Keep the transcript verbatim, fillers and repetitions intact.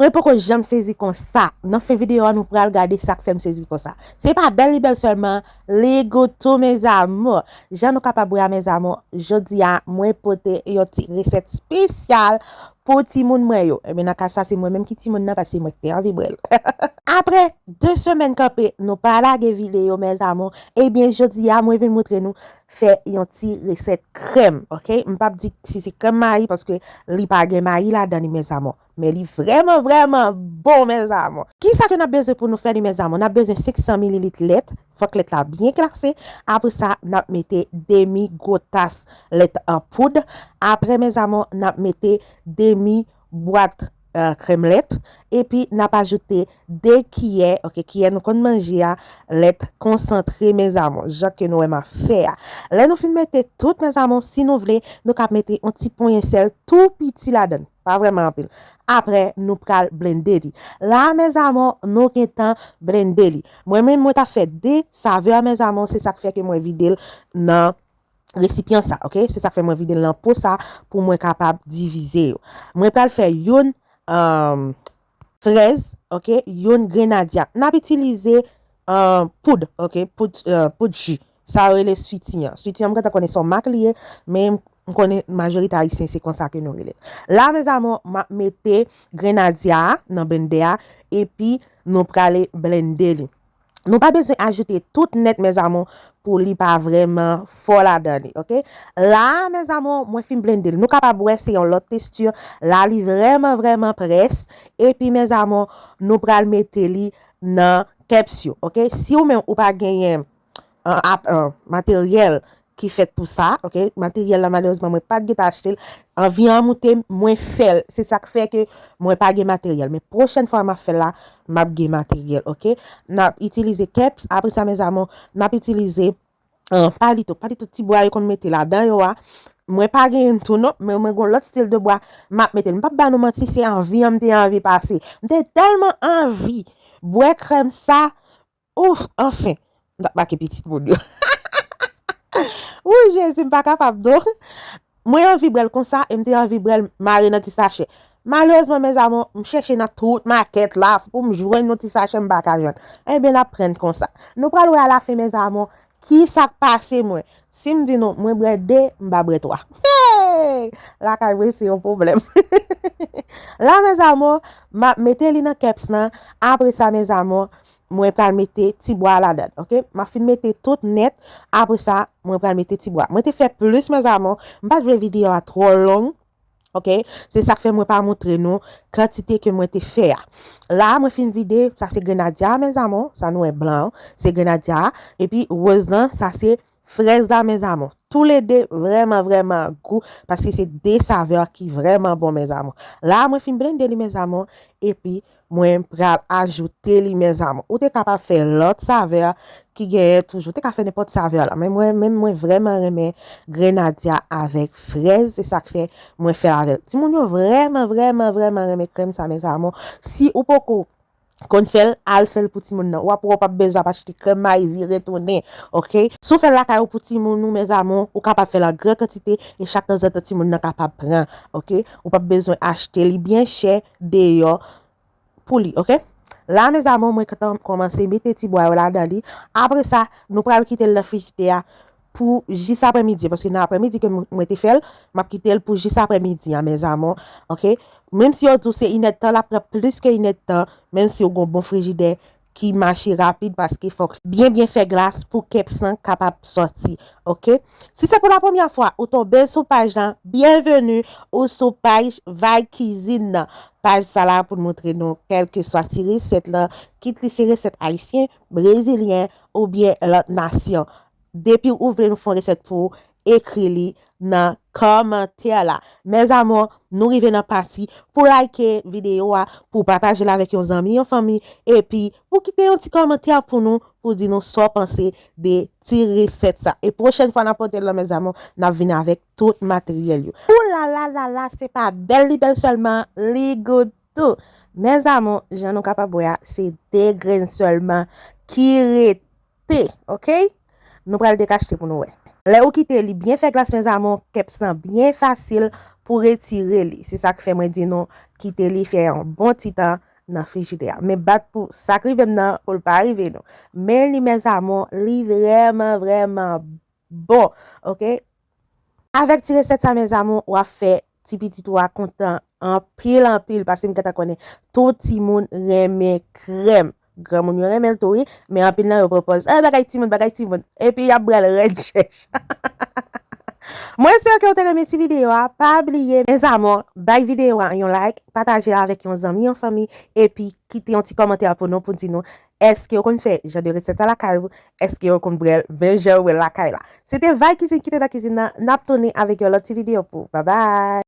Mwen poko janm sezi konsa. Nan fen videyo a, nou pral gade sa k fè m sezi konsa. Se pa bèl li bèl sèlman, li gou tou, mes amours. Jan nou kapab wè a, mes amours, jodi a, mwen pote yon ti resèt espesyal pou timoun mwen yo. Ebyen, nan ka sa, se mwen menm ki timoun nan, paske se mwen ki te anvi bwè l. Apre de semèn kanpe, nou pa lage videyo, mes amours. Ebyen, jodi a, mwen vin montre nou fè yon ti resèt krèm, oke? M p ap di si se krèm mayi, paske li pa gen mayi ladan li, mes amours. Men li vrèman, vrèman bon, mes amours. Kisa ke n ap bezwen pou nou fè li, mes amours? N ap bezwen senk san mililit lèt. Fòk lèt la byen glase. Apre sa, n ap mete demi gwo tas lèt an poud. Apre, mes amours, n ap mete demi bwat, eh, krèm lèt. Epi, n ap ajoute de kiyè, oke, kiyè nou konn manje a, lèt konsantre, mes amours, jan ke nou wè m ap fè a. Lè nou fin mete tout, mes amours, si nou vle, nou ka mete yon ti ponyen sèl tou piti ladan l. Pa vrèman anpil. Apre, nou pral blende li. La, mes amours, nou gentan blende li. Mwen menm, mwen ta fè de savè, mes amours, se sa k fè ke mwen vide l nan resipyan sa, oke? Se sa k fè mwen vide l nan po sa pou mwen kapab divize yo. Mwen pral fè youn, um, frèz, oke? Youn grenadya. N ap itilize, um, poud, oke? Poud, uh, poud ji. Sa yo rele switi an. Switi an, m gentan konnen se yon mak li ye, men m konnen majorite ayisyen se konsa ke nou rele l. La, mes amours, m ap mete grenadya a nan blendè a, epi nou prale blende li. Nou pa bezwen ajoute tout nèt, mes amours, pou li pa vrèman fò ladan li, oke? La, mes amours, mwen fin blende l. Nou kapab wè se yon lòt teksti. La, li vrèman, vrèman près. Epi, mes amours, nou pral mete li nan kèps yo, oke? Si ou menm ou pa genyen, an, ap, an, materyèl ki fèt pou sa, oke? Materyèl la, malerezman, mwen pa t gentan achte l. Anvi an moute m, mwen fè l. Se sa k fè ke mwen pa gen materyèl. Men pwochèn fwa m ap fè l la, m ap gen materyèl, oke? N ap itilize kèps. Apre sa, mes amours, n ap itilize, an, palito. Palito ti bwa yo konn mete ladan yo a. Mwen pa genyen l tou non, men mwen gen yon lòt estil de bwa m ap mete l. M p ap ba nou manti, se anvi an m te anvi pase. M te tèlman anvi bwè krèm sa, ouf, anfen, m t ap make pitit moun yo. Wi, Jezi, m pa kapab non. Mwen anvi bwè l konsa e m te anvi bwè l mare nan ti sachè. Malerezman, mes amours, m chèche nan tout makèt la pou m jwenn yon ti sachè, m pa ka jwenn. Ebyen, n ap pran l konsa. Nou pral wè alafen, mes amours, kisa k pase mwen. Si m di nou, mwen bwè de, m pa bwè twa. Hey! Lakay mwen, se yon pwoblèm. La, mes amours, m ap mete li nan kèps lan. Apre sa, mes amours, mwen pral mete ti bwa a ladan, oke? M ap fin mete tout nèt, apre sa, mwen pral mete ti bwa. Mwen te fè plis, mes amours, m pa t vle videyo a twò long, oke? Se sa k fè mwen pa montre nou kantite ke mwen te fè a. La, mwen fin vide, sa se grenadya a, mes amours, sa nou wè blan an, se grenadya a, epi wòz lan, sa se frèz la, mes amours. Toulede vrèman, vrèman gou, paske se de savè ki vrèman bon, mes amours. La, mwen fin blende li, mes amours, epi mwen pral ajoute li, mes amours. Ou te kapab fè lòt savè ki genyen toujou. Ou te ka fè nenpòt savè la. Men mwen, men mwen vrèman renmen grenadya avèk frèz. Se sa k fè mwen fè l avè l. Timoun yo vrèman, vrèman, vrèman renmen krèm sa, mes amours. Si ou poko konn fè l, al fè l pou timoun nan. W ap wè w p ap bezwen ap achte krèm mayi vire tounen, oke? Si w fè l lakay ou pou timoun ou, mes amours, ou kapab fè l an gran kantite e chak tanzantan timoun nan kapab pran, oke? Ou p ap bezwen achte li byen chè deyò pou li, oke? La, mes amours, mwen kontan kòmanse mete ti bwa yo ladan li. Apre sa, nou pral kite l nan frijidè a pou jis aprèmidi, paske nan aprèmidi ke m-, mwen te fè l, m ap kite l pou jis aprèmidi a, mes amours, oke? Menm si yo di w se inèdtan, l ap pran plis ke inèdtan, menm si w gen yon bon frijidè ki mache rapid, paske fòk byen, byen fè glas pou kèps lan kapab sòti, oke? Si se pou la premyè fwa ou tonbe sou paj lan, byenveni ou sou paj Vay Kizin nan. Paj sa la pou n montre nou kèlkeswa ti resèt lan, kit li se resèt ayisyen, brezilyen oubyen lòt nasyon. Depi ou vle nou fè yon resèt pou ou, ekri li nan kòmantè la. Mes amours, nou rive nan pati pou like videyo a, pou pataje l avèk yon zanmi, yon fanmi, epi pou kite yon ti kòmantè pou nou, pou di nou sa w panse de ti resèt sa. E pwochèn fwa n ap pote l la, mes amours, n ap vin avèk tout materyèl yo. Ou la la la la, se pa bèl li bèl sèlman, li gou tou. Mes amours, jan nou kapab wè a, se de grenn sèlman ki rete. Te, oke? Nou pral dekachte pou nou wè. Lè ou kite li byen fè glas, mes amours, kèps lan byen fasil pou retire li. Se sa k fè mwen di nou kite li fè yon bon ti tan nan frijidè a. Men bat pou sa k rive m nan pou l pa rive nou. Men li, mes amours, li vrèman, vrèman bon. Oke? Avèk ti resèt sa, mes amours, w ap fè ti pitit ou a kontan anpil, anpil, paske m gentan konnen tout timoun renmen krèm. Granmoun yo renmen l tou, wi, men anpil nan yo pwopòz, "Eh, bagay timoun, bagay timoun." Epi y ap bwè l rèd chèch. Mwen espere ke w te renmen ti videyo a. Pa bliye, mes amours, bay videyo a yon like, pataje l avèk yon zanmi, yon fanmi, epi kite yon ti kòmantè pou nou, pou di nou, èske w konn fè jan de resèt sa lakay ou? Èske w konn bwè l menm jan w bwè l lakay la? Se te Vay Kizin ki te nan kizin nan. N ap tounen avèk yon lòt ti videyo pou ou. Babay!